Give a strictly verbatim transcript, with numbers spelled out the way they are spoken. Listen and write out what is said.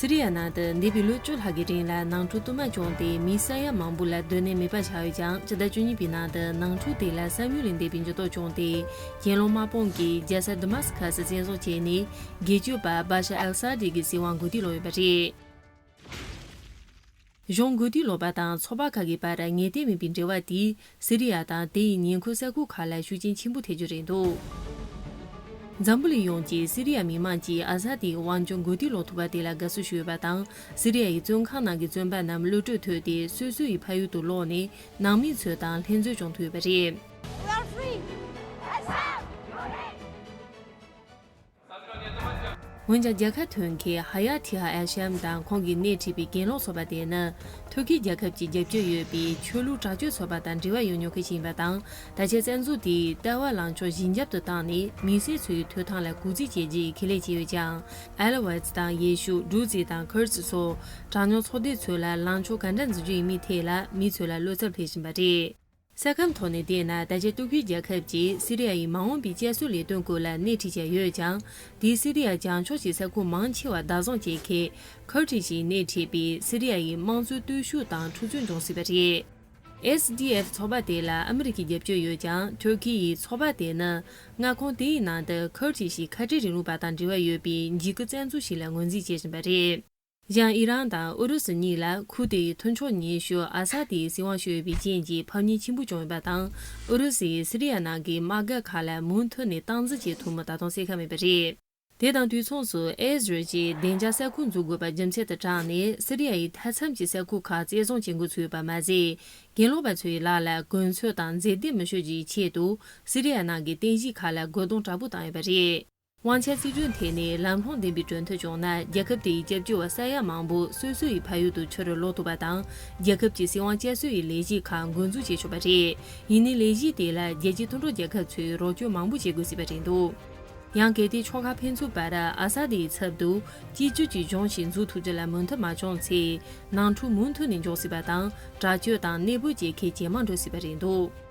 སི་རི་ཡ་ནང་དུ་འདས་པའི་ལོ་བཅུ་ལྷག་གི་རིང་ལ་ནང་འཁྲུག་དུ་མ་བྱུང་སྟེ་མི་ས་ཡ་མང་པོ་ལ་སྡོད་གནས་མེད་པ་ཆགས་ཡོད་ཀྱང་། ཕྱི་ཟླ་བཅུ་གཉིས་པའི་ནང་དུ་ནང་འཁྲུག་དེ་ལ་བསམ་ཡུལ་ལས་འདས་པའི་འགྱུར་ལྡོག་བྱུང་སྟེ། གྱེན་ལོགས་དམག་དཔུང་གིས་རྒྱལ་ས་དི་མཱ་སི་ཁ་སི་བཙན་བཟུང་བྱས་ནས། སྒེར་གཅོད་པ་བཱ་ཤར་ཨལ་ས་ཏི་གི་སྲིད་དབང་འགོ་ཁྲིད་ལོག་ཡོད་པ་རེད། གཞུང་འགོ་ཁྲིད་ལོག་པ་དང་ཚོགས་པ་ཁག་གི་བར་ངེས་གཏན་མེད་པའི་འབྲེལ་བ་དེས་སི་རི་ཡ་དང་དེ་ཡི་ཉེ་འཁོར་ས་ཁུལ་ཁག་ལ་ཤུགས་རྐྱེན་ཆེན་པོ་ཐེབས་རྒྱུ་རེད་འདུག་འཛམ་བུ་གླིང་ཡོངས་ཀྱིས་སི་རི་ཡ་མི་མང་གིས་ཨ་ས་ཏིའི་དབང་སྒྱུར་འགོ་ཁྲིད་ལོག་ཐུབ་པ་དེ་ལ་དགའ་བསུ་ཞུས་ཡོད་པ་དང་། སི་རི་ཡ་ཡི་བཙོན་ཁང་ནང་གི་བཙོན་པ་རྣམས་གློད་གྲོལ་ཐོབ་སྟེ་སོ་སོ་ཡི་ཕ་ཡུལ་དུ་ལོག་ནས་ནང་མི་ཚོ་དང་ལྷན་འཛོམས་བྱུང་ཐུབ་ཡོད་པ་རེད། We are free! འོན་ཀྱང་། རྒྱལ་ཁ་ཐོན་མཁན་ཧ་ཡ་ཐི་ཧ་ཨེ་ཤམ་དང་ཁོང་གིས་སྣེ་ཁྲིད་པའི་གྱེན་ལོག་ཚོགས་པ་དེ་ནི་ཐུར་ཁེ་རྒྱལ་ཁབ་ཀྱི་རྒྱབ་སྐྱོར་ཡོད་པའི་ཆོས་ལུགས་དྲག་སྤྱོད་ཚོགས་པ་དང་འབྲེལ་བ་ཡོད་མྱོང་མཁན་ཞིག་ཡིན་པ་དང་། ད་ཆ་བཙན་འཛུལ་དེས་ལྟ་བ་ལངས་ཕྱོགས་ཞི་འཇམ་དུ་བཏང་ནས་མི་སེར་ཚོའི་ཐོབ་ཐང་ལ་གུས་བརྩི་བྱེད་རྒྱུའི་ཁས་ལེན་བྱས་ཡོད་ཀྱང་། ཨེ་ལ་ཝེ་ཏི་དང་ཡེ་ཤུ། ཌྲུ་ཛི་དང་ཁུར་ཛི་སོགས་གྲངས་ཉུང་ཚོགས་སྡེ་ཚོ་ལ་ལངས་ཕྱོགས་ག་འདྲ་འཛིན་རྒྱུ་ཡིན་མིན་ཐད་ལ་མི་ཚོ་ལ་བློ་འཚབ་སླེབས་བཞིན་པ་རེད། ས་ཁམས་ཐོག་ནས་བལྟས་ན། ད་ཆ་ཏུར་ཀིའི་རྒྱལ་ཁབ་ཀྱིས་སི་རི་ཡ་ཡི་མ་འོངས་པའི་བསྐྱར་གསོའི་ལས་དོན་སྐོར་ལ་སྣེ་ཁྲིད་བྱས་ཡོད་ཀྱང་། དེས་སི་རི་ཡ་བྱང་ཕྱོགས་ཀྱི་ས་ཁུལ་མང་ཆེ་བ་བདག་བཟུང་བྱེད་མཁན་ཁུར་ཏི་ཞིག་སྣེ་ཁྲིད་པའི་སི་རི་ཡ་ཡི་དམངས་གཙོའི་སྟོབས་ཤུགས་དང་འཁྲུག་རྩོད་འབྱུང་སྲིད་པ་རེད། ཨེས་ཌི་ཨེཕ་ཚོགས་པ་དེ་ལ་ཨ་མི་རི་ཀའི་རྒྱབ་སྐྱོར་ཡོད་ཀྱང་། ཏུར་ཀི་ཡི་ཚོགས་པ་དེ་ནི་མངའ་ཁོངས་དེའི་ནང་དུ་ཁུར་ཏི་ཞིག་ཁ་བྲལ་རིང་ལུགས་པ་དང་འབྲེལ་བ་ཡོད་པའི་འཇིགས་སྐུལ་བཙན་འཛུལ་ཞིག་ལ་ངོས་འཛིན་བྱེད་བཞིན་པ་རེད། གཞན། ཨི་རན་དང་ཨུ་རུ་སུ་གཉིས་ལ་ཁུར་ཏིའི་མཐུན་ཕྱོགས་ཉེ་ཤོས་ཨ་ས་ཏིའི་སྲིད་དབང་ཞུས་ཡོད་པའི་རྐྱེན་གྱིས་ཕམ་ཉེས་ཆེན་པོ་བྱུང་ཡོད་པ་དང་། ཨུ་རུ་སུ་ཡིས་སི་རི་ཡ་ནང་གི་དམག་སྒར་ཁག་ལ་མུ་མཐུད་ནས་སྟངས་འཛིན་བྱེད་ཐུབ་མིན་ད་དུང་གསལ་ཁ་མེད་པ་རེད། དེ་དང་དུས་མཚུངས་སུ། ཨི་ཟི་རལ་གྱིས་བདེ་འཇགས་ས་ཁུལ་འཛུགས་དགོས་པ་རྒྱུ་མཚན་དུ་དྲངས་ནས། སི་རི་ཡ་ཡི་མཐའ་མཚམས་ཀྱི་ས་ཁུལ་ཁག་བཙན་བཟུང་བྱེད་འགོ་ཚུགས་ཡོད་པ་མ་ཟད། གྱེན་ལོག་པ་ཚོའི་ལག་ལ་གོ་མཚོན་དང་མཛེས་སྡུག་མི་ཤོར་རྒྱུའི་ཆེད་དུ། སི་རི་ཡ་ནང་གི་རྟེན་གཞི་ཁག་ལ་རྒོལ་རྡུང་དྲག་པོ་བཏང་ཡོད་པ་རེད། དབང་ཆ་རྩིས་སྤྲོད་ཐད་ནས་ལམ་ལྷོང་ལྡན་པའི་གྲོས་མཐུན་བྱུང་ན། རྒྱལ་ཁབ་དེའི་སྐྱབས་བཅོལ་བ་ས་ཡ་མང་པོ་སོ་སོ་ཡི་ཕ་ཡུལ་དུ་ཕྱིར་ལོག་ཐུབ་པ་དང་། རྒྱལ་ཁབ་ཀྱི་སྲིད་དབང་བསྐྱར་གསོ་ཡི་ལས་གཞི་ཁག་འགོ་འཛུགས་བྱེད་ཆོག་པ་རེད། ཡིན་ནའི། ལས་གཞི་དེ་ལ་རྒྱལ་སྤྱིའི་མཐུན་གྲོགས་རྒྱལ་ཁབ་ཚོས་རོགས་སྐྱོར་མང་པོ་བྱེད་དགོས་སྲིད་པ་རེད་འདུག་ཡང་། གལ་ཏེ་ཕྱོགས་ཁག་ཕན་ཚུན་བར་ཨ་ས་ཏིའི་ཚབ་ཏུ་གཅིག་གྱུར་གྱི་གཞུང་ཞིག་འཛུགས་ཐུབ་རྒྱུ་ལ་མོས་མཐུན་མ་བྱུང་ཚེ། ནང་འཁྲུག་མུ་མཐུད་ནས་འབྱུང་སྲིད་པ་དང་། དྲག་སྤྱོད་དང་གནས་སྤོ་བྱེད་མཁན་ཇེ་མང་འགྲོ་སྲིད་པ་རེད་འདུག